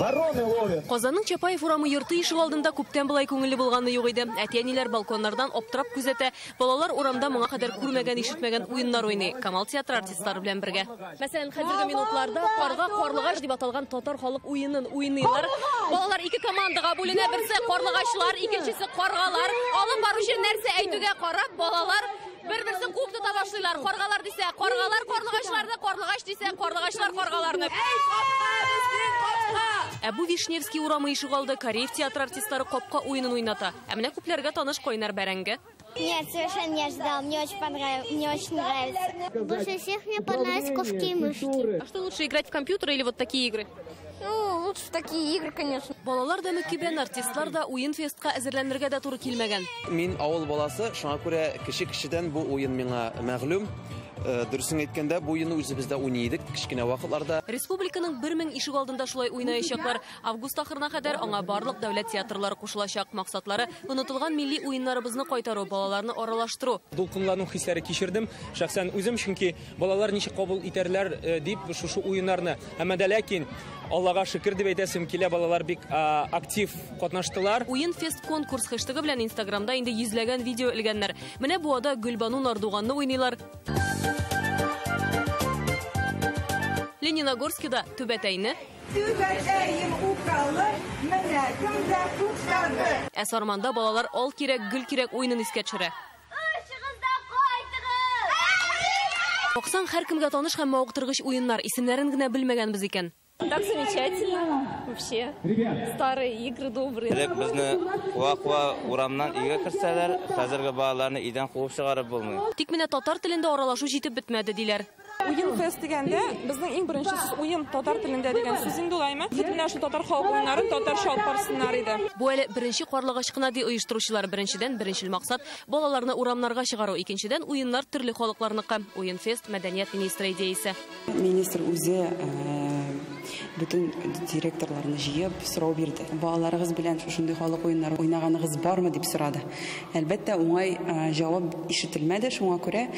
Вороны ловят. Казанның Чапаев урамы йорты ишегалдында күптән болай күңелле булганы юк иде. Әти-әниләр балконнардан аптырап күзәтә. Балалар урамда моңа кадәр күрмәгән, ишетмәгән уеннар уйный. Камал театры артистлары белән бергә. Мәсәлән, хәзерге минутларда Карга карлыгач дип аталган татар халык уенын уйныйлар. Балалар ике командага бүленә, берсе карлыгачлар, икенчесе каргалар. Алып баручы нәрсә әйтүгә карап, балалар бер-берсен куып тота башлыйлар. Каргалар дисә, каргалар карлыгачларны, карлыгач дисә, карлыгачлар каргаларны. Әй, капка, безнең капка! Ә бу Вишневский урамы ишегалды Кариев театры артистлары капка уенын уйната. Ә менә күпләргә таныш кайнар бәрәңге. Нет, совершенно не ожидала. Мне очень понравилось. Мне очень нравится. Больше всех мне понравились кошки и мышки. А что лучше, играть в компьютер или вот такие игры? Ну, лучше в такие игры, конечно. Балалар да мөкибән, артистлар да уен фестка әзерләнергә дә туры килмәгән. Мин авыл баласы, шуңа күрә кеше кешедән бу уен миңа мәгълүм. Дөресен әйткәндә, бу уенны үзебез дә уйный идек кечкенә вакытларда. Республиканың 1000 ишегалдында шулай уйнаячаклар. Август ахырына кадәр аңа барлык дәүләт театрлары кушылачак. Максатлары онытылган милли уеннарыбызны кайтару, балаларны аралаштыру. Дулкынлану хисләре кичердем шәхсән үзем, чөнки балалар ничек кабул итәрләр дип шушы уеннарны. Әмма дә ләкин Аллага шөкер дип әйтәсем килә, балалар бик актив катнаштылар. Уен фест конкурс хэштегы белән Инстаграмда инде йөзләгән видео элгәннәр. Менә Буада Гөлбану Нардуганны уйныйлар. Лениногорскида Түбәтәйне. Түбәтәем укалы, менә кемдә туктады. Ә Сарманда балалар ал кирәк, гөл кирәк уенын искә төшерә. Баксаң, һәркемгә таныш һәм мавыктыргыч уеннар, исемнәрен генә белмәгәнбез икән. Так замечательно, вообще. Старые игры добрые. Элек безне куа-куа урамнан өйгә керсәләр, хәзерге балаларны өйдән куып чыгарып булмый. Тик менә татар телендә аралашу җитеп бетмәде, диләр. Уен фест дигәндә, безнең иң беренче сүз уен татар телендә дигән сүз инде ул, әйме? Бит менә шул татар халык уеннарын татарча алып барсыннар иде. Бу әле беренче карлыгач кына, ди оештыручылар. Беренчедән, беренчел максат балаларны урамнарга чыгару, икенчедән, уеннар төрле халыкларныкы. Уен фест мәдәният министры идеясе. Министр үзе бөтен директорларны җыеп сорау бирде. Балаларыгыз белән шушындый халык уеннары уйнаганыгыз бармы дип сорады. Әлбәттә, уңай җавап ишетелмәде, шуңа күрә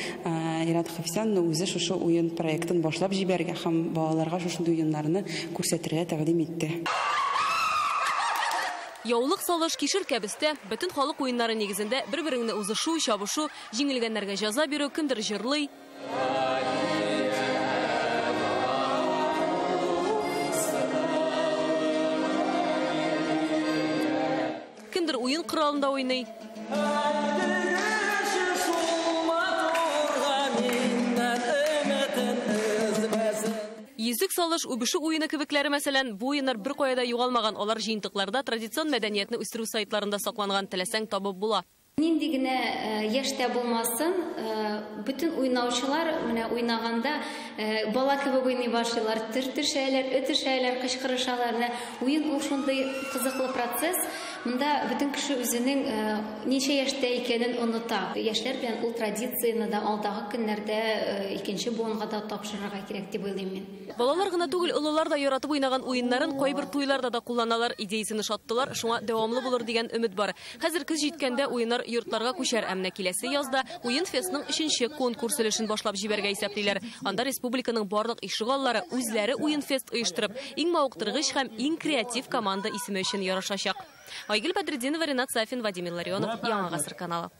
Ират Хафизян үзе шушы уен проектын башлап җибәргә һәм балаларга шушындый уеннарны күрсәтергә тәкъдим итте. Яулык салыш, кишер кәбестә, бөтен халык уеннары нигезендә бер-береңне узышу, чабышу, җиңелгәннәргә җәза бирү, кемдер җырлый. Кемдер уен коралында уйный. Йөзек салыш, үбешү уены кебекләре, мәсәлән, бу уеннар бер кая да югалмаган. Алар җыентыкларда традицион мәдәниятне үстерү сайтларында сакланган, теләсәң табып була. Нинди генә яшьтә булмасын, бөтен уйнаучылар менә уйнаганда бала кебек уйный башлыйлар, төртешәләр, өтешәләр, кычкырышалар. Менә уен ул шундый кызыклы процесс. Монда бөтен кеше үзенең ничә яшьтә икәнен оныта. Яшьләр белән ул традицияне дә алдагы көннәрдә икенче буынга да тапшырырга кирәк дип уйлыйм мин. Балалар гына түгел, олылар да яратып уйнаган уеннарын кайбер туйларда да кулланалар. Идеясен ошаттылар, шуңа дәвамлы булыр дигән өмет бар. Хәзер көз җиткәндә уеннар йортларга күчәр, ә менә киләсе язда уен фестның 3нче конкурс өлешен башлап җибәргә исәплиләр. Анда республиканың барлык ишегаллары үзләре уен фест оештырып, иң мавыктыргыч һәм иң креатив команда исеме өчен ярышачак. Айгөл Бәдретдинова, Ренат Сафин, Владимир Ларионов, Яңа Гасыр каналы.